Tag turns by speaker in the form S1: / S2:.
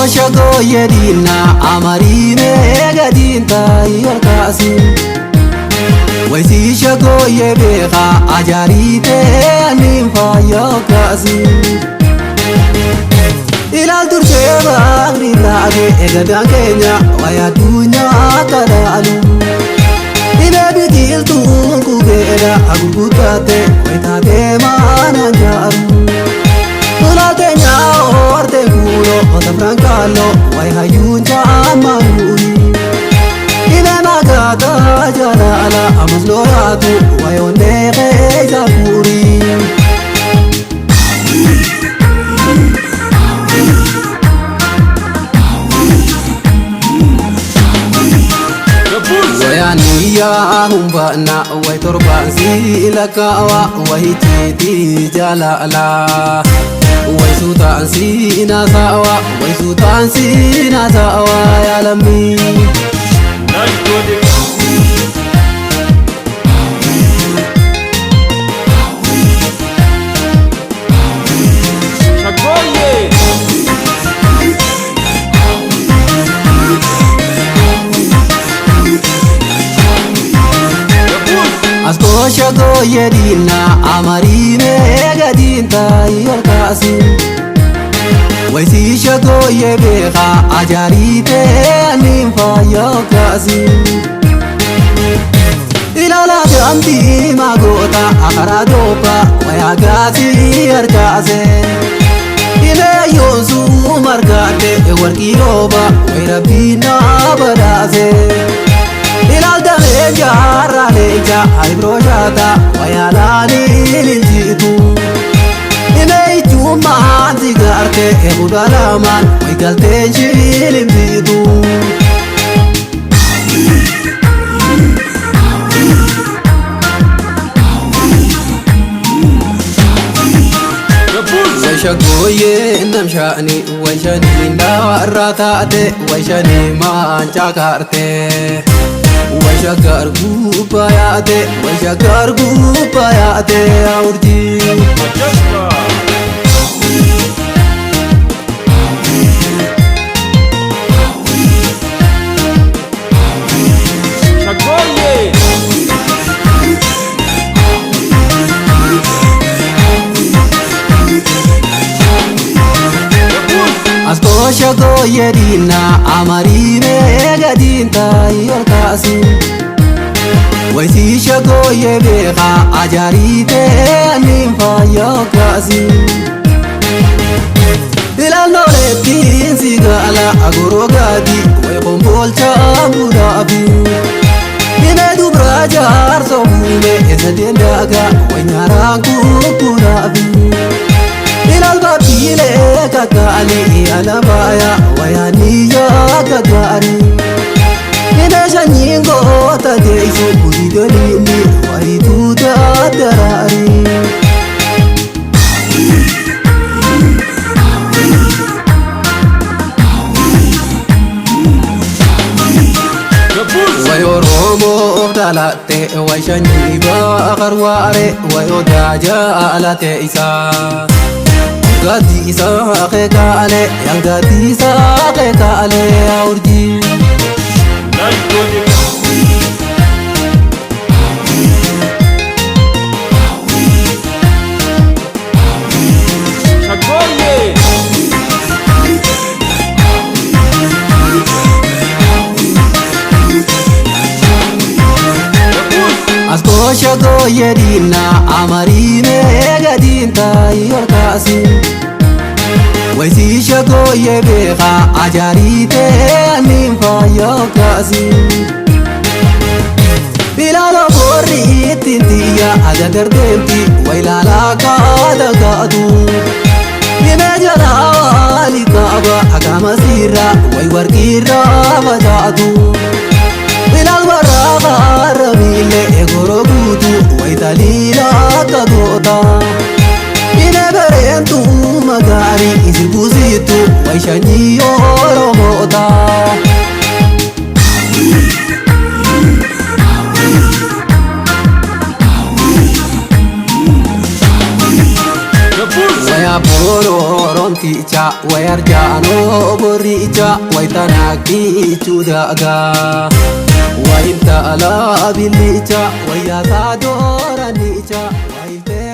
S1: Askoosha gooyye diinaa amariinee gadiin taayii ol kaasi. Wayisiisha gooyye beekaa ajaariitee aniin faaya ol kaasi. Ilaal dursee baangri laage eegadaan keenya wayaa addunyaa akka laalu. Dhibee biqiltuun kubeedha gurguddaate wayitaatee maanaan jaaru. Tulaateenya horte kuuloo otafraan kaalloo wayi hayyuun jaamaanuuni. Dhibee magaataa jaalala ammas looyaatu wayi onnee keessa furii. Wayaaniyaa humbaana wayi torbaan si lakkaawaa wayi ciitii jaalala. Wayi suutaan si naasaawaa wayi suutaan si naasaawaa yaalamii.
S2: Shagoye!
S1: Askoosha gooyye diinaa amariinee gadiin taayii ol kaasi. Wayisiisha gooyye beekaa ajaariitee aniin faaya ol kaasi. Ilaala daandii magoota akaraa doophaa wayaa gaasii harkaase. Dhibee yoosuu margaate warqii rooba wayi rabbiin naa badhaase. Ilaal damee jaarraa leenca ayibiroo shaata wayaa laanii liljiitu. Dhibee ichuumaan si gaarte eeguudha lamaan wayi galtee shiilimsiitu. Wayishagooyyee namshaani wayishanii ndaarraa taate wayishanii maancaa kaarte. Wayishaggaar gubbaa yaate wayishaggaar gubbaa yaate awurjii.
S2: Majesta! Shagoye!
S1: Askoosha gooyye diinaa amariinee gadiin taayii ol kaasi. Wayisiisha gooyye beekaa ajaariitee aniin faaya ol kaasi. Ilaalnoleettiin si gaala agoroo gaadi wayi komboolchaa mudaafi. Dhibee dubraa jaarsoo muume eessa dendaagaa wayi nyaaraan kukkunaafi. Ilaal baabbiilee kakkaali alabaaya wayaaniyaa kakkaari. Dhibee sanyiin goota teessu guddidoliini wayituu daraari. Wayi Oromoof dhalatte wayi shanyii baaqar waare wayi odaa jaalate isaa. Gaaddi isaa keekaale yaan gaaddi isaa keekaale awurjii.
S2: Shagoye!
S1: Askoosha gooyye diinaa amariinee gadiin taayii ol kaasi. Wayisiisha gooyye beekaa ajaariitee aniin faaya ol kaasi. Ilaala boorri ittiin xiyya agargar deemti wayilaalaa kaata kaatu. Dhibee jalaa waali kaaba akaama siirraa wayi warqiirraa facaatu. Ilaal warraa kaarra miillee eegoroo guutu wayi taliila akka goota. Dhibee bareentuu magaarii isin buusitu wayi shanyii Oromoota. Waya booroo Oromticha wayarjaanoo borricha waytanaakkichuu daagaa wayimtaalaa billicha wayyaataa doorannicha wayiltee.